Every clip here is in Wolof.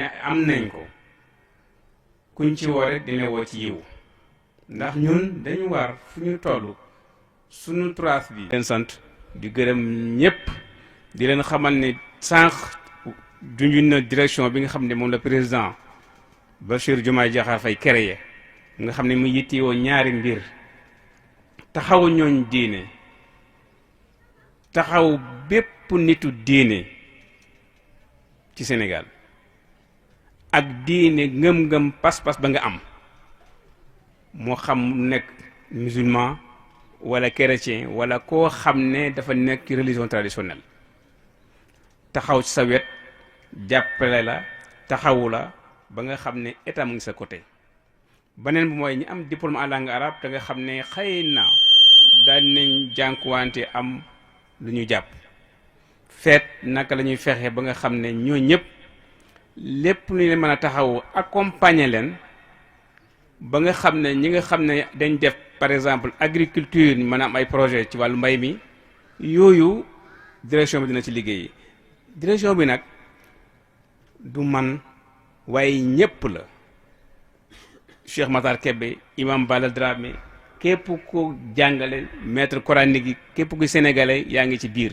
am nañ ko kuñ ci woo rek dina woo ci yiw ndax ñun dañu war fu ñu toll suñu trace bi leen sant di gërëm ñëpp di leen xamal ne sànq junjuñ na direction bi nga xam ne moom la président Bassirou Diomaye Diakhar Faye créé nga xam ne mu yittewoo ñaari mbir taxaw ñooñ diine taxaw bépp nitu diine ci Sénégal ak diine ngëm-ngëm pas-pas ba nga am moo xam nekk musulman wala chrétien wala koo xam ne dafa nekk ci religion traditionnelle taxaw ci sa wet jàppale la taxawu la ba nga xam ne état mu ngi sa côté. beneen bi mooy ñi am diplôme en langue arabe te nga xam ne xëy na daan nañ jànkuwante am lu ñu jàpp feet naka la ñuy fexe ba nga xam ne ñoo ñëpp lépp lu leen mën a taxaw accompagner leen ba nga xam ne ñi nga xam ne dañ def par exemple agriculture mën a am ay projet ci wàllu mbay mi yooyu direction bi dina ci liggéey. direction bi nag du man waaye ñëpp la Cheikh Matar Kébé imam Balal Dramé képp ku jàngale maître coranique yi képp ku sénégalais yaa ngi ci biir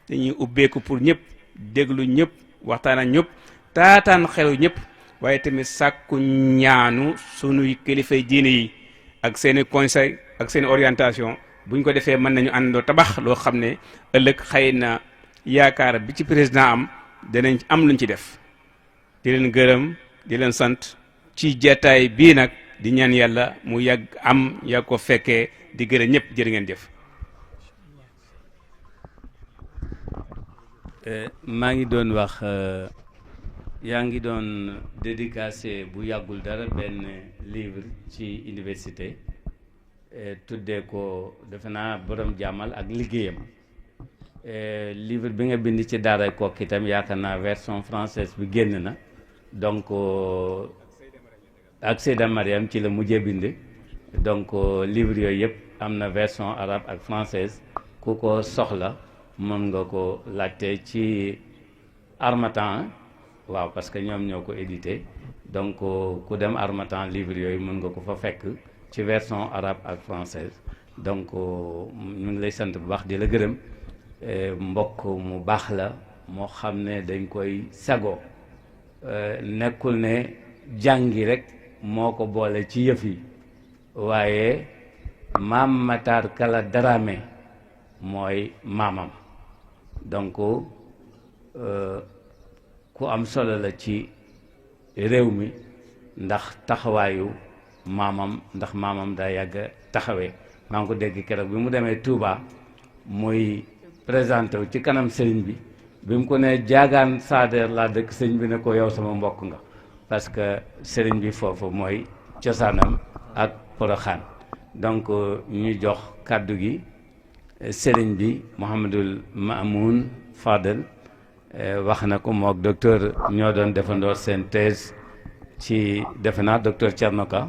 dañuy ubbeeku pour ñëpp déglu ñëpp waxtaan ak ñëpp taataan xelu ñëpp waaye tamit sàkku ñaanu sunuy kilifay diine yi ak seeni conseil ak seeni orientation buñ ko defee mën nañu àndandoo tabax loo xam ne ëllëg xëy na yaakaar bi ci président am danañ am luñ ci def. di leen gërëm di leen sant ci jataay bii nag di ñaan yàlla mu yàgg am yàgg ko fekkee di gërëm ñëpp jërë ngeen jëf. maa ngi doon wax yaa ngi doon dédicacé bu yàggul dara benn livre ci université tuddee ko defe naa borom jàmmal ak liggéeyam livre bi nga bind ci daaray Koki itam yaakaar naa version française bi génn na donc ak Seyda Mariam ci la mujjee bind donc livre yooyu yëpp am na version arabe ak française ku ko soxla mën nga ko laajte ci Harmattan waaw parce que ñoom ñoo ko édité donc ku dem Harmattan livre yooyu mën nga ko fa fekk ci version arabe ak française donc ñu ngi lay sant bu baax di la gërëm mbokk mu baax la moo xam ne dañ koy sago nekkul ne jàngi rek moo ko boole ci yëf yi waaye maam Matar Kala Dramé mooy maamam donc ku am solo la ci réew mi ndax taxawaayu maamam ndax maamam daa yàgg taxawee maa ngi ko dégg keroog bi mu demee Touba muy présenté wu ci kanam sëriñ bi mu ko ne jaagaan Sader laa dëkk sëriñ bi ne ko yow sama mbokk nga parce que sëriñ bi foofu mooy cosaanam ak Poroxaan donc ñu jox kàddu gi sëriñ bi Mouhamadul Mamoun Fadel wax na ko mook docteur ñoo doon defandoo seen thèse ci defe naa docteur Thierno Ka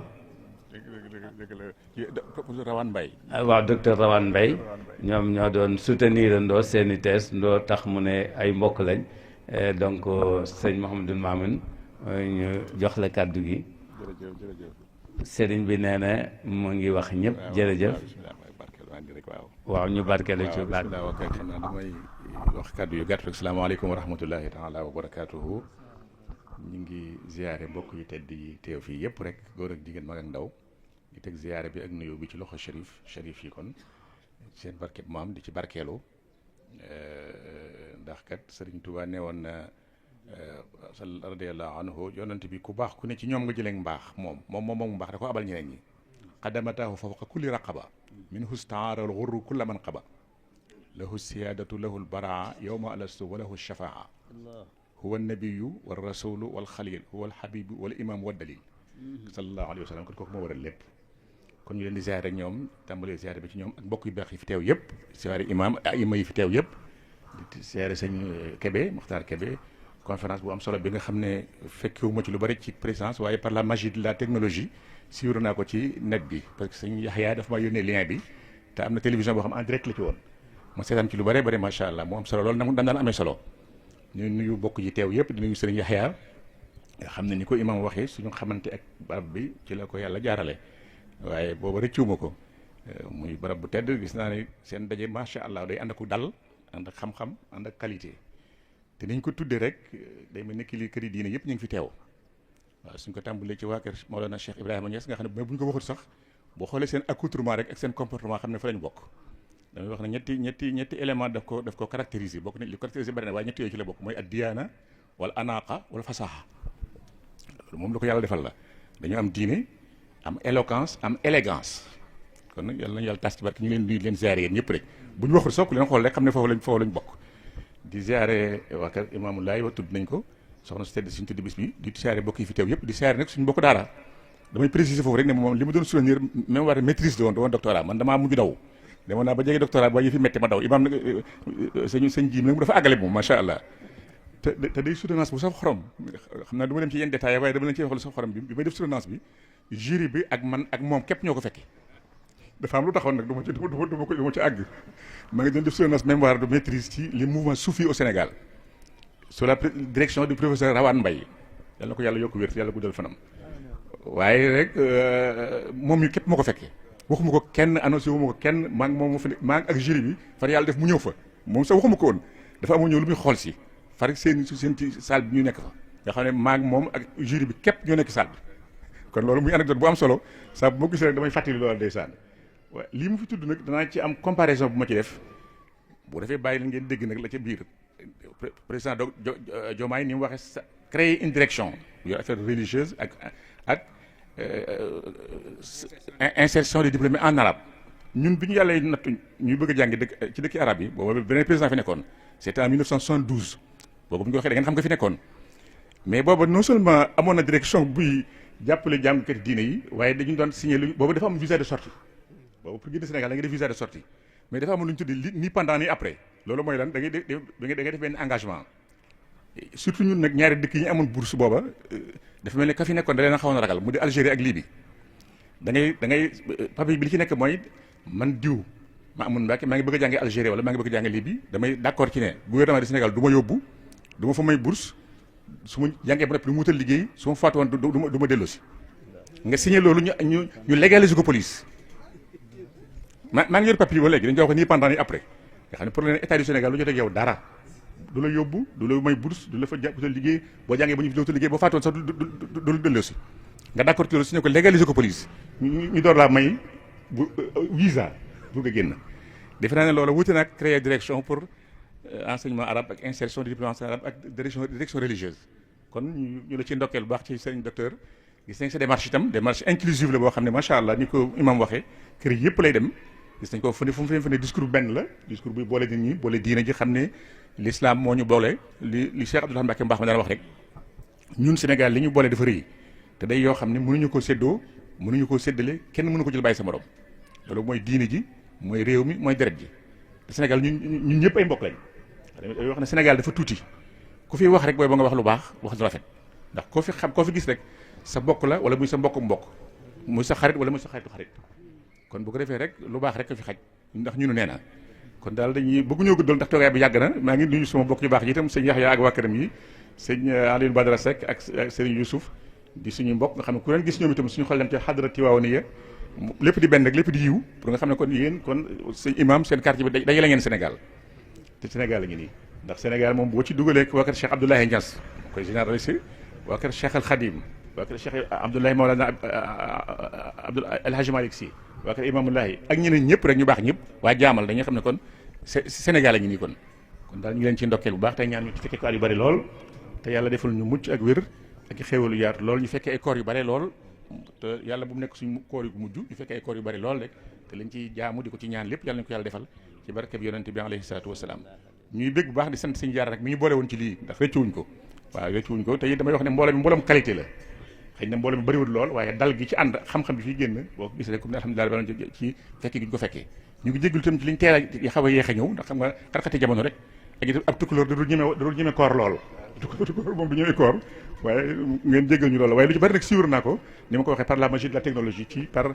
Rawane Mbaye waaw docteur Rawane Mbaye ñoom ñoo doon soutenir ndoo seeni thèse ndoo tax mu ne ay mbokk lañ donc sëñ Mouhamadul Mamoun ñu jox la kàddu gi sëriñ bi nee na mu ngi wax ñëpp jërëjëf waaw ñu barkeelu ci baat xam naa damay wax kàddu yu gàtt rek salaamaaleykum wa rahmatullahi taala wa barakaatuhu ñu ngi ziyaare mbokk yu tedd yi teew fii yëpp rek góor ak jigéen mag ak ndaw di teg ziyaare bi ak nuyoo bi ci loxo Cherif yi kon seen barkeb maam di ci barkeelu ndax kat Sëriñ Tuubaa nee woon na radiyallahu anhu yonent bi ku baax ku ne ci ñoom nga jëlee mbaax moom mu mbaax da ko abal ñeneen ñi xadamataahu fawqa kulli raqaba min hustaara al ghurru kulla man qaba lahu siyaadatu lahu al baraa yowma alastu wa lahu shafaa huwa nabiyu wal rasulu wal xalil huwa al habibu wal imam wa dalil sallallahu alayhi wa sallam kon kooku moo waral lépp kon ñu leen di ziare ñoom tàmbalee ziare bi ci ñoom ak mbokk yu baax yi fi teew yëpp ziare imam ima yi fi teew yëpp di ziare sëñ Kébé Mokhtar Kébé conférence bu am solo bi nga xam ne fekkiwuma ci lu bari ci présidence waaye par la magie de la technologie suivre naa ko ci net bi parce que sëñ Yaxya dafa ma yónnee lien bi te am na télévision boo xam en direct la ci woon ma seetaan ci lu bari bari macha allah mu am solo loolu nag daan amee solo ñu nuyu bokk yi teew yëpp di nuyu sëriñ Yaxya nga xam ne ni ko imam waxee suñu xamante ak barab bi ci la ko yàlla jaarale waaye booba rëccuwuma ko muy barab bu tedd gis naa ne seen daje macha allah day ànd ak dal ànd ak xam-xam ànd ak qualité te niñ ko tuddee rek day mel ne kër yi diine yëpp ñu ngi fi teew waaw suñ ko tàmbalee ci waa kër Maolana Cheikh Ibrahima Niass nga xam ne bu ñu ko waxut sax boo xoolee seen accoutrement rek ak seen comportement xam ne fa lañ bokk damay wax ne ñetti élément daf ko caractériser bokk na li caractériser bari na waaye ñetti yooyu ci la bokk mooy ad diyaana wala anaqa wala fasaha loolu moom la ko yàlla defal la dañu am diine am éloquence am élégance kon nag yàlla nañu yàlla tas ci barke ñu leen nuyu leen ziare yéen ñëpp rek bu ñu waxul sokk leen xool rek xam ne foofu lañ bokk di ziare waa kër Imaamu Laay wa tudd nañ ko soxna su tedd suñu tudd bis bi di ziare bokk yi fi teew yëpp di ziare nag suñu bokk daara damay préciser foofu rek ne moom li ma doon soutenir même war maîtrise de woon doctorat man damaa mujj daw demoon naa ba jege doctorat ba yëfi metti ma daw imaam nag sëñ jiim nag mu dafa àggale moom macha allah te day soutenance bu saf xorom xam naa du ma dem ci yenn détails waaye dama leen ci waxal saf xorom bi may def soutenance bi jury bi ak man ak moom képp ñoo ko fekke dafa am lu taxoon nag du ma ci àgg maa ngi doon def soutenance mémoire de maîtrise ci les mouvements soufis au Sénégal sous la direction du professeur Rawane Mbaye yàlla na ko yàlla yokk wér yàlla guddal fanam waaye rek moom ñu képp moo ko fekkee waxuma ko kenn annoncé wuma ko kenn maa ngi moom maa ngi ak jury bi far yàlla def mu ñëw fa moom sax waxuma ko woon dafa amoon ñëw lu muy xool si far seen ci salle bi ñu nekk fa nga xam ne maa ngi moom ak jury bi képp ñoo nekk salle bi kon loolu muy anecdote bu am solo saa bu ma gisee rek damay fàttali loolu ndeysaan waaw lii mu fi tudd nag danaa ci am comparaison bu ma ci def bu defee bàyyi leen ngeen dégg nag la ca biir président Diomaye ni mu waxee créer une direction yor affaire religieuse ak insertion des diplômés en arabe ñun bi ñu yàlla nattu ñuy bëgg a jàngi dëkk ci dëkki arabe yi boobu beneen président fi nekkoon c'était en 1972 boobu bu ñu ko waxee da ngeen xam nga fi nekkoon mais boobu non seulement amoon na direction buy jàppale jàngkat diine yi waaye dañu doon signé lu boobu dafa am visa de sortie boobu pour génn Sénégal da ngay def visa de sortie mais dafa am lu ñu tuddee ni pendant ni après loolu mooy lan da ngay def benn engagement surtout ñun nag ñaari dëkk yi ñu amoon bourse booba dafa mel ne ka fi nekkoon da leen a xawoon a ragal mu di Algérie ak Libye da ngay papier bi li ci nekk mooy man diw ma amoon Mbàkke maa ngi bëgg a jànge Algérie wala maa ngi bëgg a jànge Libye damay d'accord ci ne gouvernement du Sénégal du ma yóbbu du ma fa may bourse su ma jàngee ba noppi du ma wutal liggéey su ma faatu woon du ma delloosi nga signé loolu ñu légaliser ko police maa ngi yor papier ba léegi dañu koy wax nii pendant ni après nga xam ne problème état du Sénégal lu jot ak yow dara du la yóbbu du la may bourse du la fa wutal liggéey boo jàngee ba ñu fi wutal liggéey boo faatu woon sax du delloosi nga d'accord ci loolu signé ko légaliser ko police ñu door laa may visa pour nga génn defe naa ne loolu wuute nag créer direction pour enseignement arabe ak insertion du diplôme arabe ak direction religieuse kon ñu la ci ndokkeel bu baax ci sëriñ docteur gis nañ sa démarche itam démarche inclusive la boo xam ne macha allah ni ko imam waxee kër yëpp lay dem gis nañ ko fu mu ne discours benn la discours buy boole nit ñi boole diine ji xam ne l'islam moo ñu boole li Cheikh Abdoulaye Mbacké Mbaax ma daan wax rek ñun Sénégal li ñu boole dafa rëy te day yoo xam ne mënuñu ko séddoo mënuñu ko séddale kenn mënu ko jël bàyyi sa morom loolu mooy diine ji mooy réew mi mooy deret ji te Sénégal ñun ñëpp ay mbokk lañ day wax ne Sénégal dafa tuuti ku fi wax rek booy ba nga wax lu baax wax lu rafet ndax koo fi gis rek sa mbokk la wala muy sa mbokku mbokk muy sa xarit wala muy sa xaritu xarit kon bu ko defee rek lu baax rek ko fi xaj ndax ñunu nee na kon daal dañuy bëgguñoo guddal ndax toogaay bi yàgg na maa ngi nuyu sama mbokk yu baax yi itam sëñ Yaxya ak waa këram yi sëñ Alioune Badara Seck ak sëriñ Youssouf di suñu mbokk nga xam ne ku leen gis ñoom itam suñu xol dem ci xadara Tiwaawaniya lépp di benn rek lépp di yiw pour nga xam ne kon yéen kon sëñ imam seen quartier bi dajale ngeen Sénégal te Sénégal la ngi nii ndax Sénégal moom boo ci dugalee waa kër Cheikh Abdoulaye Niass koy généralisé waa kër Cheikh Al Khadim waa kër Cheikh Abdoulaye Mawlana El Hadji Malick Sy waa kër Imamullahi ak ñeneen ñëpp rek ñu baax ñëpp waa jaamal dañuy xam ne kon Sénégal la ngi nii kon daal ñu leen ci ndokkeel bu baax tey ñaan ñu ci fekkee ko at yu bari lool te yàlla defal ñu mucc ak wér ak xéewalu yaatu lool ñu fekkee ay koor yu bari lool te yàlla bu mu nekk suñu koor yu mujj ñu fekkee ay koor yu bari lool rek te lañ ciy jaamu di ko ci ñaan lépp yàlla nañu ko yàlla defal ci barke bi yonente bi alayhi salaatu wasalaam ñuy bég bu baax di sant sëñ Jaara rek mi ñu boole woon ci lii ndax rëccuwuñ ko waaw rëccuwuñ ko te it damay wax ne mboolem qualité la xëy na mboolem bëriwul lool waaye dal gi ci ànd xam-xam bi fii génn boo ko gis rek comme ne alhamdulilah ci fekkee gi ñu ko fekkee ñu ngi jéggul itam ci liñ teel a xaw a yéex a ñëw ndax xam nga xat-xati jamono rek ak itam ab tukkulóor dadul ñeme koor lool tukkulóor moom du ñëwee koor waaye ngeen jéggal ñu loolu waaye lu ci bari nag suivre naa ko ni ma ko waxee par la magie de la technologie ci par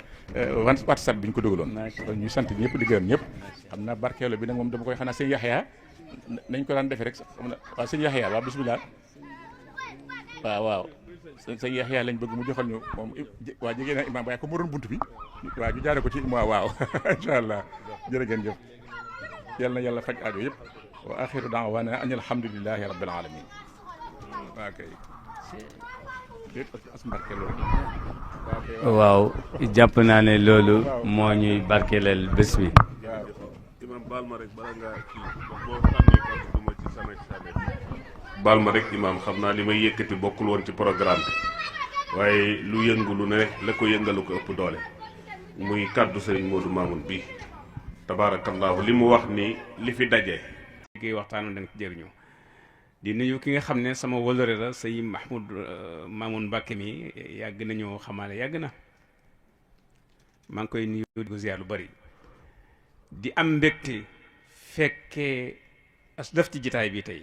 WhatsApp bi ñu ko dugaloon ñuy sant ñëpp di gërëm ñëpp xam naa barkeelo bi nag moom dama koy xanaa sëñ Yaxya nañ ko daan defee rek xam na waaw sëñ Yaxya waaw bismillah waaw sa Yaxya lañ bëgg mu joxal ñu moom waa jigéen a imaam waaye ko mu doon bunt bi waa ñu jaare ko ci waaw incha allah jërë ngeen jëf yal na yàlla faj aajo yëpp wa axiru daawaana an alhamdulillahi rabbil alamin waa kay waaw jàpp naa ne loolu moo ñuy barkeelal bés bi. imam baal ma rek bala ngaa kii boo sànnee kàddu du ma ci sànni baal ma rek imam xam naa li may yëkkati bokkul woon ci programme bi waaye lu yëngu lu ne la ko yëngalu ko ëpp doole muy kàddu sëriñ Modou Mamoun bi tabaarakallaahu li mu wax ni li fi daje. ki waxtaanu dañ ci jëriñu di nuyu ki nga xam ne sama wëlëre la sëñ Mahmoud Mamoun Mbàkke mi yàgg nañoo xamaale yàgg na maa ngi koy nuyu di ko ziar lu bari di am mbégte fekkee as def ci jataay bi tey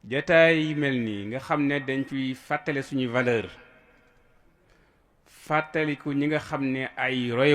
jataay mel nii nga xam ne dañ ciy fàttale suñuy valeur fàttaliku ñi nga xam ne ay roy